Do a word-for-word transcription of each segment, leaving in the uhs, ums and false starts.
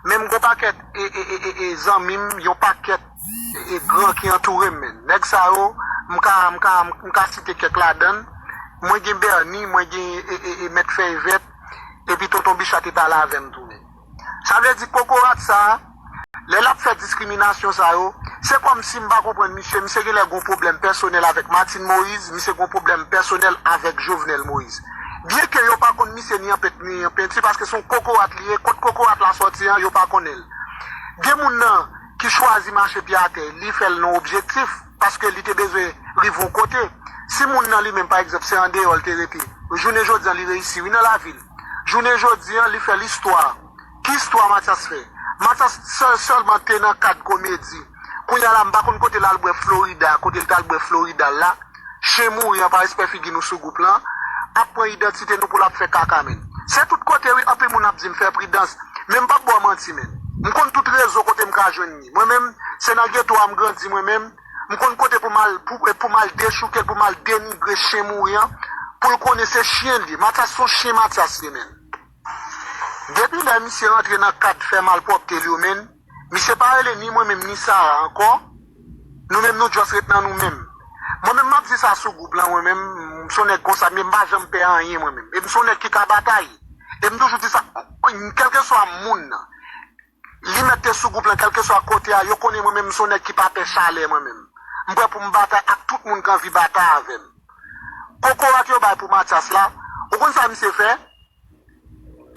Men m gon pakèt e, e, e, e, e zanmi m, yon pakèt e, e gran ki antoure m, men. Nèg sa yo, m ka, m ka, m ka site kèk ladan l. Mwen gen Bèni, mwen gen e, e, e Mèt Fèy Vèt, epi Tonton Bicha te pale avè m tou, men. Sa vle di kokorat sa a, lè l ap fè diskriminasyon sa yo, se kòmsi m pa konprann misye. Misye genlè gon pwoblèm pèsonèl avèk Martine Moïse, misye gon pwoblèm pèsonèl avèk Jovenel Moïse. Byenke yo pa konn misye ni an pent ni an penti, paske se yon kokorat li ye, kot kokorat la sòti an, yo pa konnen l. Gen moun nan ki chwazi mache pye atè, li fè l nan objektif, paske li te bezwen rive yon kote. Si moun nan li menm, pa egzanp, se andeyò l te rete, jounen jodi an, li reyisi, wi, nan lavi l. Jounen jodi an, li fè listwa. Ki istwa Mathias fè? Mathias sèl, sèlman te nan kad komedi. Kounye a la, m pa konn kote l al bwè Florida, kote l t al bwè Florida la. Chen mouri an pa respè figi nou sou gwoup lan. Ap pran idantite nou pou l ap fè kaka, men. Se tout kote, wi, anpil moun ap di m fè pridans. Men m p ap ba w manti, men. M konn tout rezo kote m ka jwenn li. Mwen menm, se nan geto a m grandi, mwen menm. M konn kote pou m al, pou, pou m al dechouke l, pou m al denigre chen mouri an. Pou l konnen se chen l ye. Mathias se yon chen Mathias ye, men. Depi lè misye rantre nan kad fè malpwòpte l yo, men, misye pa rele ni mwen menm ni Sara ankò. Nou menm nou just ret nan nou menm. Mwen menm m ap di sa sou gwoup lan, mwen menm, m se yon nèg konsa, men m pa janm pè anyen mwen menm. E m se yon nèg ki ka batay. E m toujou di sa, kèlkeswa moun nan, li mèt te sou gwoup lan, kèlkeswa kote a, yo konnen mwen menm m se yon nèg ki pa pè chalè mwen menm. M prè pou m batay ak tout moun ki anvi batay avè m. Kokorat yo bay pou Mathias la, ou konn sa misye fè?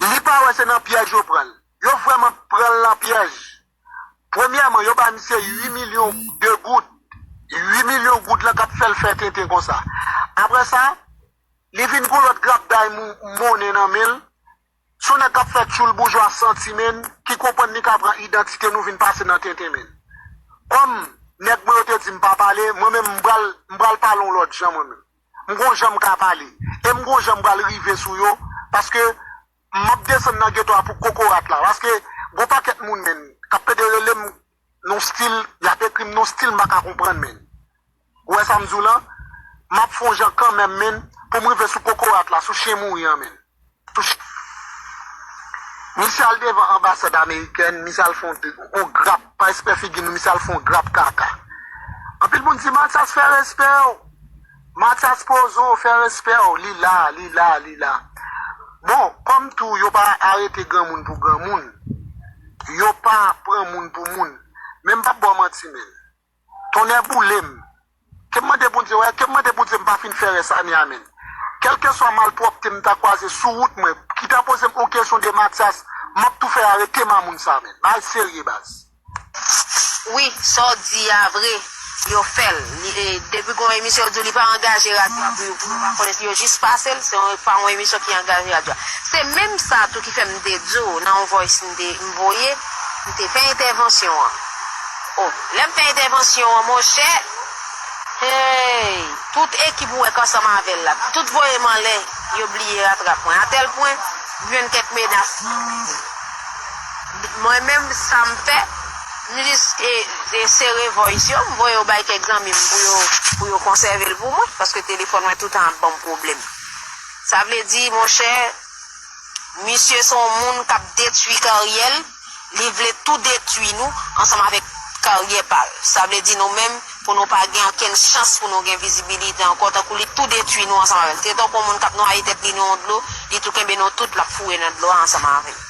Li pa wè se nan pyèj yo pran l. Yo vrèman pran l nan pyèj. Premyèman, yo ba misye uit milyon de goud. Uit milyon goud lan k ap fè l fè tenten konsa. Apre sa, li vin gon lòt grapday mou- monnen nan men l. Se yon nèg k ap fè tchoul boujwa santi, men, ki konprann li ka pran idantite nou vin pase nan tenten, men. Kòm nèg mwen yo te di m pa pale, mwen menm m pral, m pral pale yon lòt jan mwen menm. M gon jan m ka pale. E m gon jan m pral rive sou yo, paske m ap desann nan geto a pou kokorat la. Paske gon pakèt moun, men, k ap pede rele m nan yon stil, y ap ekri m nan yon stil m pa ka konprann, men. Ou wè sa m di w lan? M ap fè yon jan kanmenm, men, pou m rive sou kokorat la, sou chen mouri an, men. Tou ch-, misye al devan anbasad amerikèn, misye al fè yon, yon grap, pa respè figi nou, misye al fè yon grap kaka. Anpil moun di, Mathias, fè respè w. Mathias Pozo, fè respè w. Li la, li la, li la. Bon, kòm tou, yo pa arete granmoun pou granmoun. Yo pa pran moun pou moun. Men m p ap ba w manti, men. Tonnè boule m. Ke m mande Bondye, wè, ke m mande Bondye m pa fin fè rès ane a, men. Kèlkeswa malpwòpte m ta kwaze sou wout mwen, ki ta poze m yon kesyon de Mathias, m ap tou fè arete mamoun sa, men. Bagay serye, baz. Wi, sa w di a vre, yo fè l. Li, e, depi gon emisyon yo di w li pa angaje radyo a pou yo, pou yo pa konnen, yo jis pase l, se yon, pa yon emisyon ki angaje radyo a. Se menm sa tou ki fè m te di w nan yon voice m te, m voye, m te fè entèvansyon an. O, lè m fè entèvansyon an, monchè, hey, tout ekip ou wè k ansanm avè l la, tout voye m anlè, yo bliye ratrap mwen. Atèl pwen, m jwenn kèk menas. Mwen menm, sa m fè, m jis e, e sere voice yo, m voye yo bay kèk zanmi m pou yo, pou yo konsève l pou mwen, paske telefòn mwen toutan ap ban m pwoblèm. Sa vle di, monchè, misye se yon moun k ap detwi karyè l, li vle tou detwi nou ansanm avèk karyè pa l. Sa vle di nou menm, pou nou pa gen okenn chans pou nou gen vizibilite ankò, tankou li tou detwi nou ansanm avè l. Se tankou yon moun k ap nwaye tèt li nan yon dlo, li tou kenbe nou tout, l ap foure nan dlo a ansanm avè nou.